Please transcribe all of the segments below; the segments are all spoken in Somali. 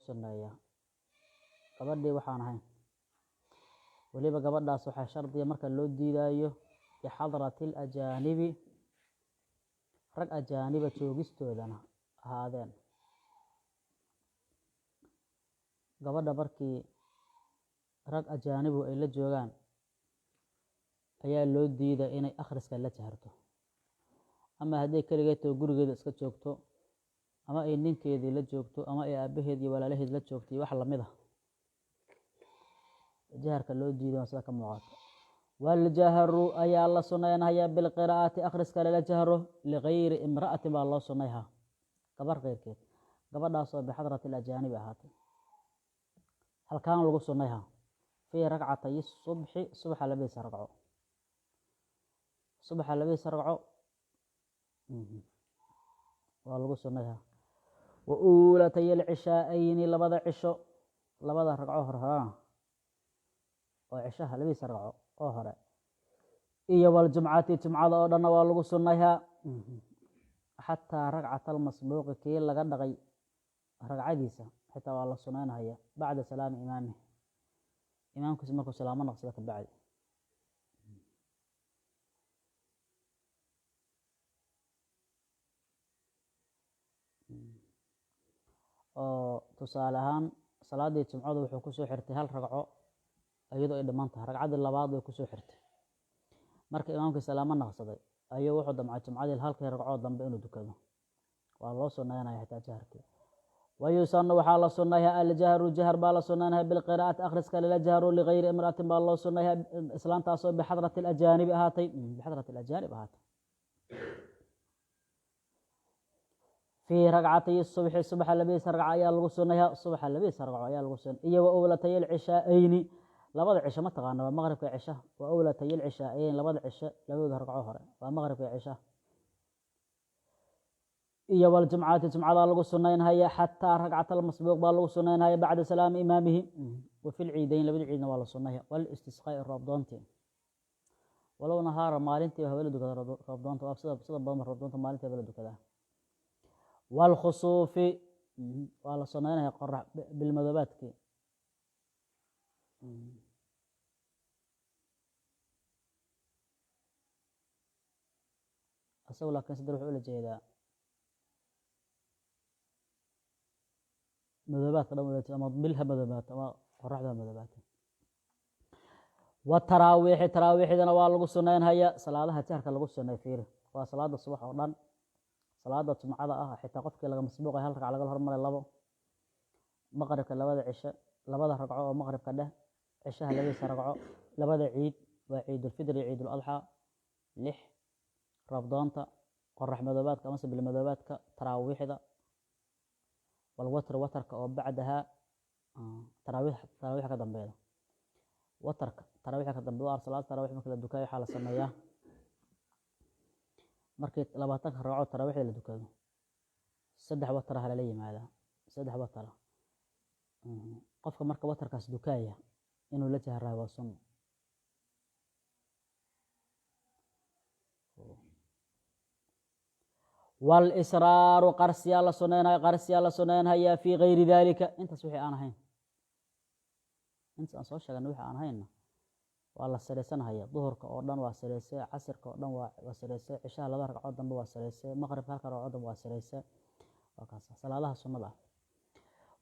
Sunneeyaa gabadhii waxaan ahayn. Weliba gabadhaas waxaa shardiya marka loo diidaayo bixadrati alajaanibi, rag ajaaniba joogistoodana ahaadeen. Gabadha markii rag ajaanibu ay la joogaan ayaa loo diiday inay akhriska la jaharto. Ama hadday keligeed too gurigeeda iska joogto, ama ay ninkeedii la joogto, ama ay aabaheed iyo walaalaheed la joogto iyo wax lamid ah, jaharka loo diiday waa sida ka muuqato. Waljahru ayaa la sunaynhayaa bilqiraa'ati, akhriska lala jahro, ligayri imra'atin baa loo sunayhaa, gabar keyrkeed, gabadhaasoo bixadrati alajaanibi ahaatay. Halkaan lagu sunayhaa fii ragcatay subxi, subaxa labadiisa ragco, subaxa labadiisa ragco waa lagu sunayhaa. Wa uulatay alcishaa'ayni, labada cisho, labada ragco horhorana oo cishaha labadiisa ragco oo hore, iyo waljumcati, jumcada oo dhanna waa lagu sunayhaa. Xataa ragcata almasbuuqi, kii laga dhaqay ragcadiisa xitaa waa la sunaynahaya, bacda salaami imaamih, imaamkiisa markuu salaamo noqsado ka bacdi. Oo tusaale ahaan salaadii jumcadu wuxuu kusoo xirtay hal ragco iyadoo ay dhiman tahay, ragcaddii labaad way kusoo xirtay. Marka imaamkii salaamo naqsaday ayuu wuxuu damcay jumcadii halkii ragcoo dambe inuu dukado, waa loo sunaynaya xitaa jaharkii. Wayusanu waxaa la sunaya aljahru, jahr baa la sunaynaya, bilqiraa'ati akhriska lala jahro, ligayri imra'atin baa loo sunaya, islaantaasoo bixadrati alajaanibi ahaatay, bixadrati alajaanib ahaatay. Fii ragcatay subxi, subaxa labadiisa ragco ayaa lagu sunaya, subaxa labadiisa ragco ayaa lagu sunay. Iyo wa owlatay alcishaa'ayni, labada cisho ma taqaana, waa maqribka cisha. Wa owlatay alcishaa'ayn, labada cisho labadooda ragco hore waa maqribka cisha. Iyo waljumcati, jumcadaa lagu sunaynhaya, xataa ragcata almasbuuq baa lagu sunaynhaya bacda salaami imaamihi. Wa fi lciidayn, labada ciidna waa la sunaya. Walistisqaa'i, roobdoontii, walow nahaara, maalintii hawela dukada roobdoonta, waa sida badan roobdoonta maalintii hawela dukadaa. Waalkhusuufi waa la sunaynaya, qorax bilmadoobaadkii. Isagu laakiin sadar wuxuu ula jeedaa madoobaadka dhan ula jeeda, ama bilha madoobaata ama qoraxda madoobaata. Wataraawiixi, taraawiixdana waa lagu sunaynhaya. Salaadaha jaharka lagu sunay fiiri, waa salaada subax oo dhan, salaada jumcada ah xitaa qofkii laga masbuuqay hal ragc lagala hormaray, labo maqribka, labada cisho, labada ragco oo maqribka dheh, cishaha labadiisa ragco, labada ciid waa ciidulfitr iyo ciidul adxaa, 6 roobdoonta, qorax madoobaadka amase bilmadoobaadka, taraawiixda, walwatr, watarka oo bacdahaa taraawiix, taraawiix ka dambeeda, watarka taraawiixda ka dambeeda. Waa salaada taraawiix marka la dukayo waxaa la sameeyaa, markii 20ka ragco taraawiixda la dukado, 3 wataraha lala yimaadaa, 3 watara. Qofka marka watarkaas dukaaya inuu la jahraayo waa sunno. Walisraaru, qarsiyaa la sunaynaya, qarsiyaa la sunaynhayaa fii gayri dalika, intaas wixii aan ahayn, intaas aan soo sheeganay wixii aan ahaynna waa la siraysanhaya. Duhurka oo dhan waa siraysay, casirka oo dhan waa siraysay, cishaha laba ragcood dambe waa siraysay, maqribka halka ragcood dambe waa siraysay. Waa kaas salaadaha sunnada ah.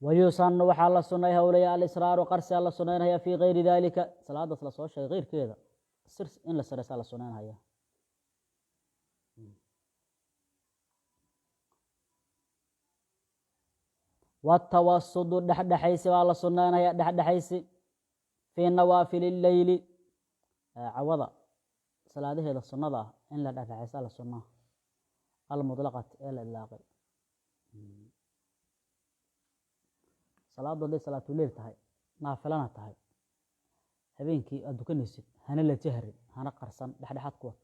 Wayusanu waxaa la sunay howlaya alisraaru, qarsiyaa la sunaynhaya fii gayri dalika, salaadaas la soo sheegay keyrkeeda sir in la siraysaa la sunaynhaya. Watawasudu, dhexdhexaysi baa la sunaynaya, dhexdhexaysi fii nawaafili leyli, cawada salaadaheeda sunnada ah in la dhexdhexaysa la sunnaa, almutlaqati ee la idlaaqay. Salaaddu hadday salaatuleyl tahay, naafilana tahay, habeenkii aad dukanaysid hana la jahrin hana qarsan, dhexdhexaad kuwa.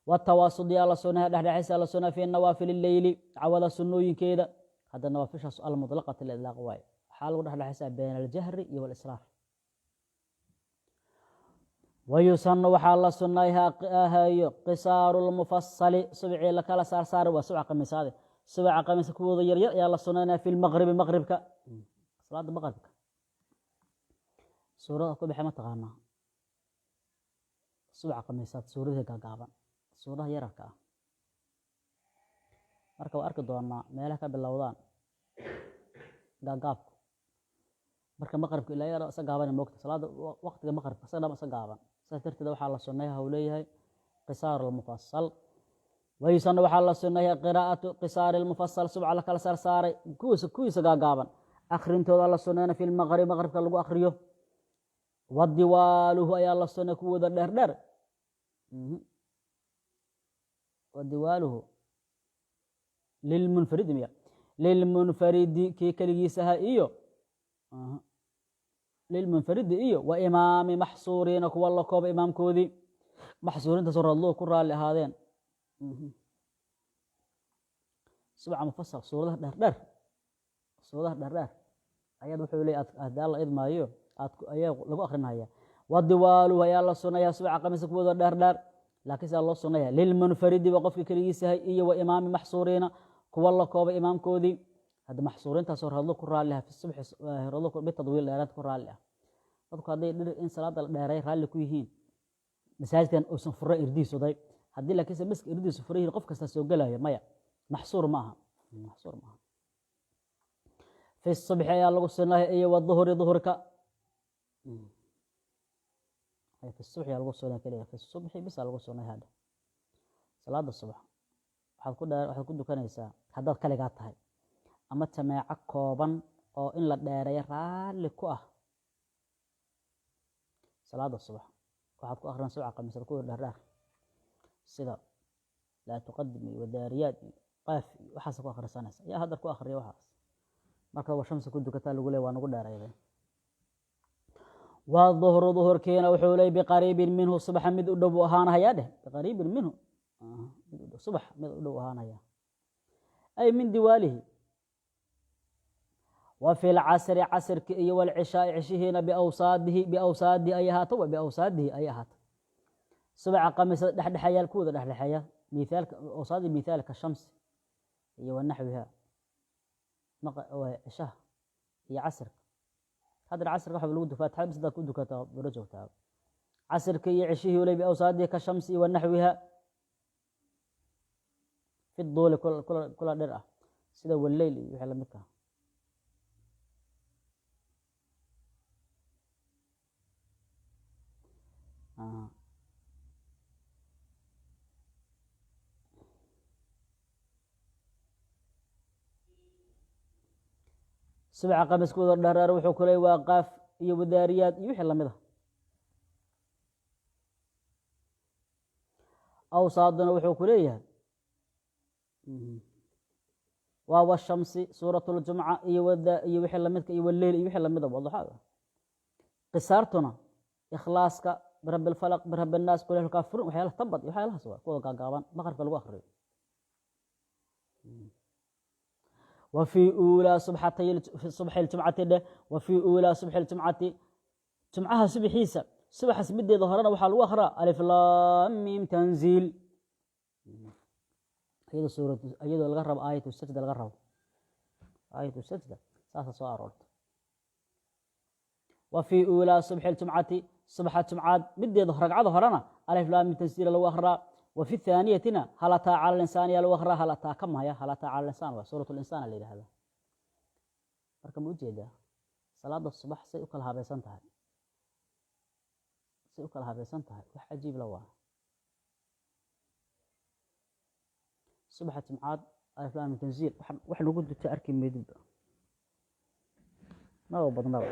Watawasud yaa la sunaya, dhexdhexaysa la sunaya fii nawaafili leyli, cawada sunnooyinkeeda. Hadda nawaafishaas almutlaqati la idlaaq waaye, waxaa lagu dhexdhexaysaa bayna aljahri iyo walisraar. Wayusanu waxaa la sunayhayo qisaaru lmufasali, subcii lakala saarsaaray, waa subca qamiisaade, subca qamiisa kuwooda yaryar ayaa la sunaynaya fi lmaqribi, maqribka. Salaada maqribka suurada ku baxa ma taqaanaa? Subaxa khamiisaad suuradaha gaagaaban, suuradaha yararka ah. Marka waa arki doonaa meelaha ka bilowdaan gaagaabku. Marka maqribka ilaa yar isa gaaban moogta salaada waqtiga maqribka isaga dham isa gaaban. Saas darteed waxaa la sunneeyaa uu leeyahay qisaar almufassal. Wayusanna waxaa la sunneeyaa qiraa'atu qisaari almufassal, subca la kala saarsaaray kuwiisa gaagaaban akhrintooda la sunneeyna fi lmaqrib, maqribka lagu akhriyo. Wadiwaaluhu ayaa la sunneeya kuwooda dheer dheer. Wadiwaaluhu lilmunfaridi, miya lilmunfaridi kii keligiisaha iyo lilmunfaridi iyo wa imaami maxsuuriina kuwa la kooba imaamkoodii, maxsuuriintaasoo radluhu ku raalli ahaadeen. Subca mufasal, suuradaha dheer dheer, suuradaha dheer dheer ayaad wuxuu leeyahay haddii Alla idmaayo aad ayaa lagu akrinaya. Wadiwaaluhu ayaa la sunnayaa subca qamiisa kuwooda dheer dheer, laakiin sidaa loo sunnaya lilmunfaridi waa qofkii keligiisahay iyo wa imaami maxsuuriina kuwa la koobay imaamkoodii. Hadda maxsuuriintaasoo radlo ku raalli ah fi subxi, radlo bitadwiil dheeraad ku raalli ah. Dadku hadday dhir in salaada la dheeray raalli ku yihiin, masaajidkan uusan furo irdihiisu day. Haddii laakiinse miska irdihiisu furo yihiin, qof kasta soo gelayo, maya, maxsuur ma aha, maxsuur ma aha. Fi subxi ayaa lagu sunnaya iyo waduhri, duhurka fi subxi ayaa lagu sunnaya keliya, fi subxi bisa lagu sunnaya. Hadda salaada subax waxaad ku dheer waxaad ku dukanaysaa haddaad kaligaa tahay ama jameeco kooban oo in la dheereeyo raalli ku ah. Salaada subax waxaad ku akhrinan subca qamiisad kuwa dheerdheer, sida laa tuqadim iyo wadaariyaad iyo qaaf iyo waxaas ku akhrisanaysa. Yaa hadda ku akhriya waxaas? Marka wa shamsi ku dukataa lagu leeyahay waa nagu dheereeyday. Waduhru, duhurkiina wuxuu leeyay biqariibin minhu, subaxa mid u dhow buu ahaanahayaa dheh. Biqariibin minhu, mid u dhow subax, mid u dhow ahaanaya, ay min diwaalihi. Wa fi lcasri, casrki iyo walcishaai, cishihiina biawsaadihi, biawsaadihi ay ahaato, wa biawsaadihi ay ahaato subaxa qamiisada dhexdhexeeyaal, kuwooda dhexdhexeeya. Mithaalka awsaadi, mithaalka shamsi iyo wanaxwiha, cishaha iyo casirka. Haddana casirka waxa lagu dukaa faatixa bis hadaad ku dukataa baro joogtaa. Casirka iyo cishihii uley biawsaadihi ka shamsi iyo wanaxwiha fi duuli, kula dhir ah, sida waleyl iyo wixii lamidka ah. Subca qamiskooda dhereer wuxuu ku leeyay waa qaaf iyo wadaariyaad iyo wixii lamid ah. Awsaaduna wuxuu ku leeyahay waa washamsi, suurat ljumca iyo wada iyo wixii lamidka iyo waleyl iyo wixii lamida, waduxaa. Qisaartuna ikhlaaska, birabbi lfalaq, birabbi nnaas, qul kaafiruun, waxyaalaha tabad iyo waxyaalahaas waa kuwa gaagaaban maqribka lagu akhriyo. Wa fii uulaa subxatay subxi ljumcati dheh. Wa fii uulaa subxi ljumcati, jumcaha subaxiisa, subaxaas mideeda horena waxaa lagu akhraa alif laam miim tanziil, iyadoo suurad iyadoo laga rabo aayatu sajda, laga rabo aayatu sajda, saasa soo aroortay. Wa fii uulaa subxi ljumcati, subaxa jumcaad mideeda ragcada horena alif laam miim tanziila lagu akhraa. Wa fi thaaniyatina hal ataa cala linsaan yaa lagu akhraa. Hal ataa ka mahaya, hal ataa cala linsaan waa suurat linsaan la yidhahdaa. Marka ma ujeedaa salaada subax say u kala habaysan tahay, say u kala habaysan tahay? Wax cajiib la waa. Subaxa jimcaad alif laam miim tanziil wax nagu duta arki maydidba, maba badnaba.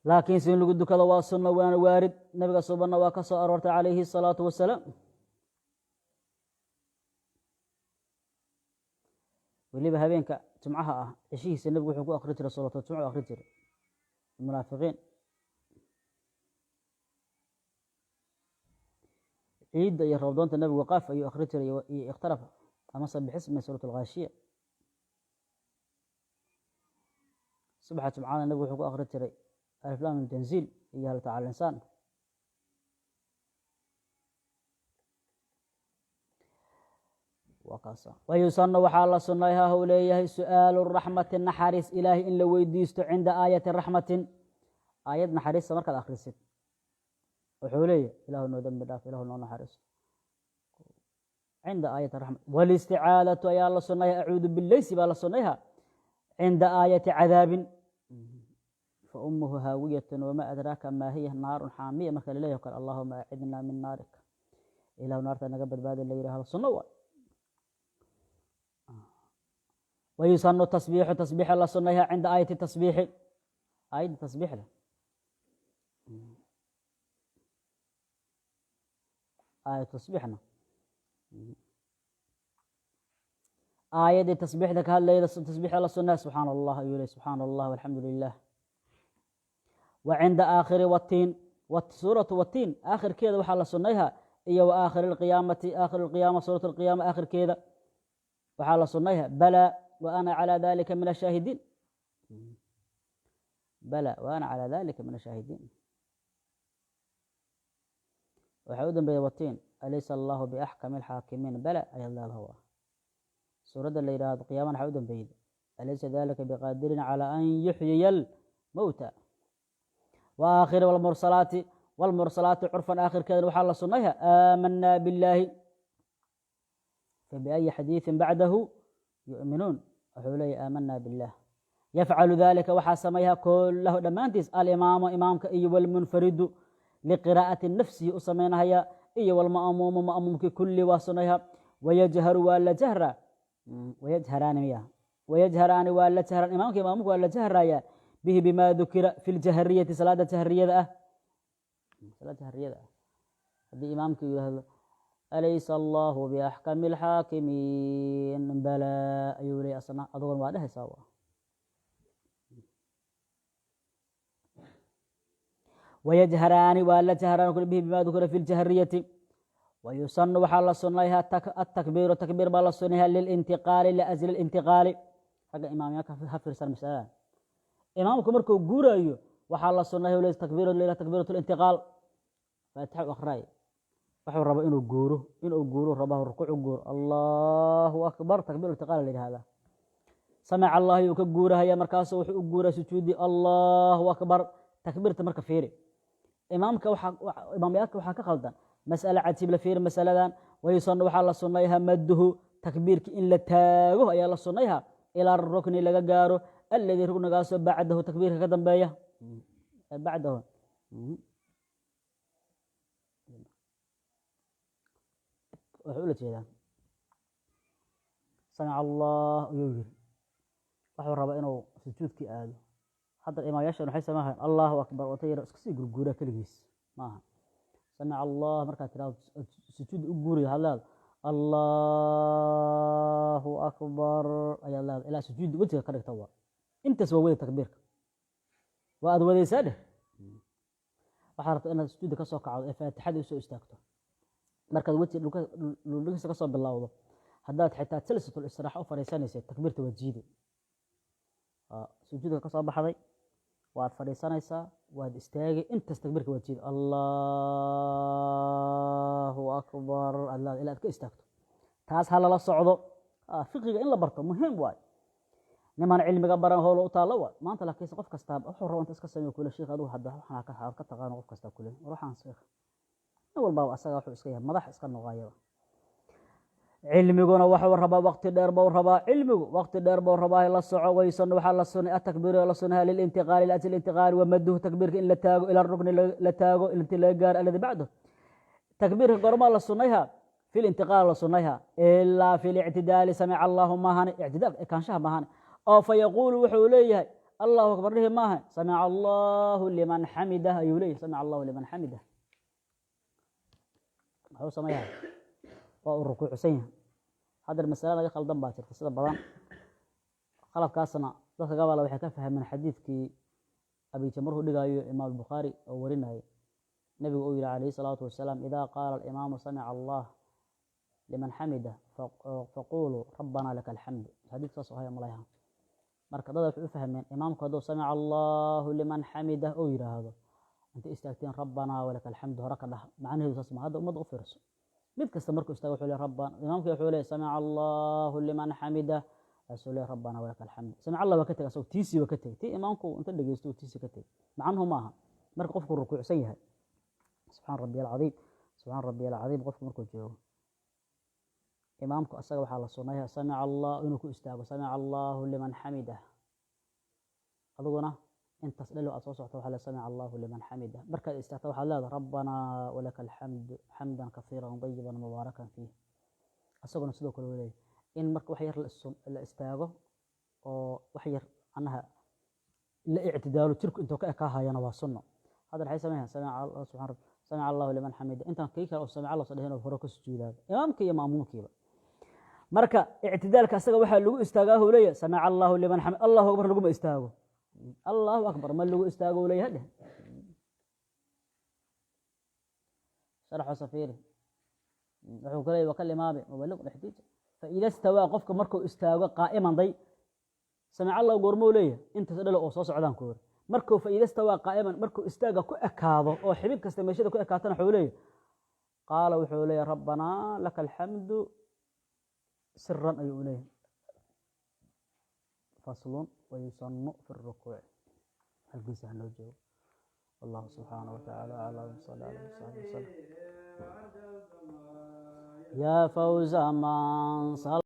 Laakiinse in lagu dukado waa sunno, waana waarid, nabiga subanna waa ka soo aroortay calayhi الsalaatu wasalaam. Weliba habeenka jumcaha ah ceshihiisa nebigu wuxuu ku akri jiray suuratu jumca, akri jiray munaafiqiin. Ciidda iyo roobdoonta nebigu qaaf ayuu akri jiray iyo ikhtalafa ama sabixisma suurat alghaashiya. Subaxa jumcada nebigu wuxuu ku akri jiray alif lam mim tanziil iyo hal tacala insaan. Waa kaasa. Wayusanu, waxaa la sunnayha uu leeyahay, su'aalu raxmati, naxariis Ilaahay in la weydiisto, cinda aayati raxmatin, aayad naxariista markaad akhrisid. Wuxuu leeyahay: Ilaahu noo dembi dhaaf, Ilahu noo naxariisto. Cinda aayati raxmat. Walisticaadatu ayaa la sunnayha, acuudu billaysi baa la sunnayha, cinda aayati cadaabin, fa ummuhu haawiyatun wamaa adraaka maa hiya, naarun xaamiya marka laleeyaho kale, allahuma acidnaa min naarik, Ilahu naarta naga badbaadi, la yidhahdo sunno waay. Wayusanu tasbiixu, tasbiixa la sunnayha, cinda aayati tasbiixi, aayadda tasbiixda, aayat tasbiixna, aayaddii tasbiixda ka hadlayda tasbiixa la sunnaya. Subxaana Allah ayuu ley, subxaana Allah walxamdu lilah. Wa cinda aakhiri watiin, suuratu watiin aakhirkeeda waxaa la sunnayha, iyo wa aakhiri alqiyaamati, aakhiri alqiyaama, suuratu alqiyaama aakhirkeeda waxaa la sunnayha: bala wa ana calaa dalika min ashaahidiin, bala wa ana calaa dalika min ashaahidiin. Waxaa u dambeeya watiin: alaysa allahu biaxkami alxaakimiin, bala ayaad leedaha. Waa suuradda la yidhaahdo qiyaamana waxaa u dambeeyey: alaysa dalika biqaadirin calaa an yuxyiya almowta. Wa aakhiri walmursalaati, walmursalaati curfan aakhirkeedana waxaa la sunnayha: aamanaa billaahi, fabiayi xadiiثin bacdahu yu'minuun. Wuxuu leeyahy: aamanaa billah. Yafcalu dalika, waxaa samayha, kulahu dhammaantiis, alimaamu, imaamka, iyo walmunfaridu liqiraa'ati nafsihi u samaynahaya, iyo walma'muumu, ma'muumkii, kulli waa sunayha. Wayajharu, waa la jahra. Wayajharaani miya? Wayajharaani, waa la jahran, imaamka iyo ma'muumka waa la jahraya, bihi, bima dukira, fi ljahriyati, salaada jahriyada ah. Salaada jahriyada ah haddii imaamku yidhaahdo: alaysa allahu biaxkami alxaakimiin, balaa ayuu leeyay, asna aduguna waa dhehaysaa. Wa wayajharaani, waa la jahraan, bihi, bima dukira, fi ljahriyati. Wayusanu, waxaa la sunayhaa, atakbiiru, takbiir baa la sunayhaa, lilintiqaali, liajli lintiqaali. Ragga imaamyaalka ha fiirsan masaladan. Imaamku markuu guurayo waxaa la sunaya le takbiir la takbiirat lintiqaal. Faatixa u akhraay, wuxuu raba inuu guuro, inuu guuro raba, rukuuc u guuro, allahu akbar, takbiir intiqaal la yidhahdaa. Samica Allah yuu ka guurahaya, markaasu wuxuu u guuraa sujuudi, allahu akbar. Takbiirta marka fiiri, imaamka waxaa, imaamyaalka waxaa ka khaldan mas'ale cajiib la. Fiiri masaladan. Wayusanu, waxaa la sunnayhaa, madduhu, takbiirki in la taago ayaa la sunnayhaa, ilaa rukni laga gaaro, alladii, ruknigaasoo, bacdahu, takbiirka ka dambeeya. Bacdahu wuxuu ula jeedaa: samica Allah ayuu yiri, wuxuu rabaa inuu sujuudkii aado. Hadda imaamyaashan waxay sameeyaan: allahu akbar, wata yar iska sii gurguura keligiis maaha. Samica Allah markaad tirahdo, sujuud u guuriyo, waxaad leedahay allahu akbar ayaad leedahay ilaa sujuud wejiga ka dhigta. Waa intaas, waa wada takbiirka, waa aad wadaysaa dheh. Waxaad rabtaa inaad sujuudda ka soo kacdo ee faatixada usoo istaagto. Markaad weji dhuldhigista ka soo bilowdo, haddaad xitaa jalsatul istiraaxa u fadhiisanaysa, takbiirta waad jiiday. Sujuudka ka soo baxday, waad fadhiisanaysaa, waad istaagay, intaas takbiirka waad jiiday, allahu akbar aad leedahay ilaa aad ka istaagto. Taas ha lala socdo. Fiqiga in la barto muhiim waay. Niman cilmiga baran howlo u taallo waay maanta, laakiinse qof kastaa wuxuu rabo inta iska sameeyo kule. Sheekh, adigu hadda waxaan ka taqaano, qof kastaa kule war waxaan sheekh. Nin walbaaba asaga wuxuu iska yahay madax iska noqayaba. Cilmiguna waxuu rabaa waqti dheer buu rabaa, cilmigu waqti dheer buu rabaa, la soco. Waysan waxaa la sunay atakbiiru la sunaya lilintiqaali, liajli intiqaali. Wamaduhu, takbiirka in la taago, ila rukni la taago, inti laga gaaro, alladii bacdo. Takbiirka goormaa la sunayha? Fi lintiqaal la sunayha, ilaa fi lictidaali samica allahu maahane, ictidaal ekaanshaha maahane, oo fa yaquulu, wuxuu leeyahay allahu akbar dhihi maaha, samica allahu liman xamidah ayuu leeyahay. Samica allahu liman xamidah muxuu sameeyaa? Waa uu rukuucsan yahay. Haddana masale laga khaldan baa jirta sida badan. Khaladkaasna dadka gabala waxay ka fahmeen xadiidkii Abi Jamruhu dhigaayo, Imaam Bukhaari oo warinayay, nabigu uu yihi calayhi salaatu wasalaam: idaa qaala alimaamu samica allah liman xamida faquluu rabbana laka alxamdu. Xadiidka saas oo haya malayha. Marka dad waxay u fahmeen imaamku hadduu samica allahu liman xamida uu yidhaahdo, intay istaagteen rabbanaa walaka alxamdu hore ka dhaha. Macnaheedu saas ma. Hadda ummadda u fiirso. Mid kasta markuu istaago wuxuu leeyahay rabbana, imaamkii wuxuu leeyahay samica Allahu liman xamida, kaasuu leeyahay rabbana walaka alxamd. Samica Allah waa ka tegay asagoo tiisii waa ka tegay, tii imaamku inta dhegeysto uu tiisii ka tegay. Macnuhu maaha marka qofku rukuucsan yahay subxaan rabbiya alcadiim, subxaan rabbiya alcadiim, qofku markuu joogo imaamku asaga waxaa la sunnayaa samica Allah inuu ku istaago samica Allahu liman xamidah. Adiguna intaas dhalo aad soo socto waxaa le samica Allahu liman xamidah. Markaad istaagto waxaad leedahay rabbanaa walaka alxamdu xamdan kasiiran dayiban mubaarakan fiih. Asaguna sidoo kale uu leeyahay in marka wax yar la istaago oo wax yar macnaha la ictidaalo, jirku intuu ka ekaahayana waa sunno. Hadda maxay sameeyaan? Samica Allah, subxaan rabbi, samica Allahu liman xamida, intaan kii kale oo samica Allah soo dheheen oo hore ka sujuudaaba imaamka iyo ma'muumkiiba. Marka ictidaalka asaga waxaa lagu istaagaa uu leeyahay samica Allahu liman xamid. Allahu akbar laguma istaago, Allahu akbar ma lagu istaago uu leeyahay. Dheh sharaxu safiiri wuxuu ku leeyahay wakalimaami mubaliq dhexdiisa faida stawaa, qofka markuu istaago qaa'iman day samica Allah goormuu leeyahay intaas dhalo oo soo socdaan ku hor. Markuu faida stawaa qaa'iman, markuu istaaga ku ekaado oo xibin kasta meeshada ku ekaatana wuxuu leeyahay qaala, wuxuu leeyahay rabbanaa laka alxamdu siran ayuu leeyahay. Faslun wayusanu fi rukuuc. Halkiisa hanoo joogo. Wallahu subxaanahu watacaala aclam, sali alayhi wasaxbi wasalam. يا فوز من صلى.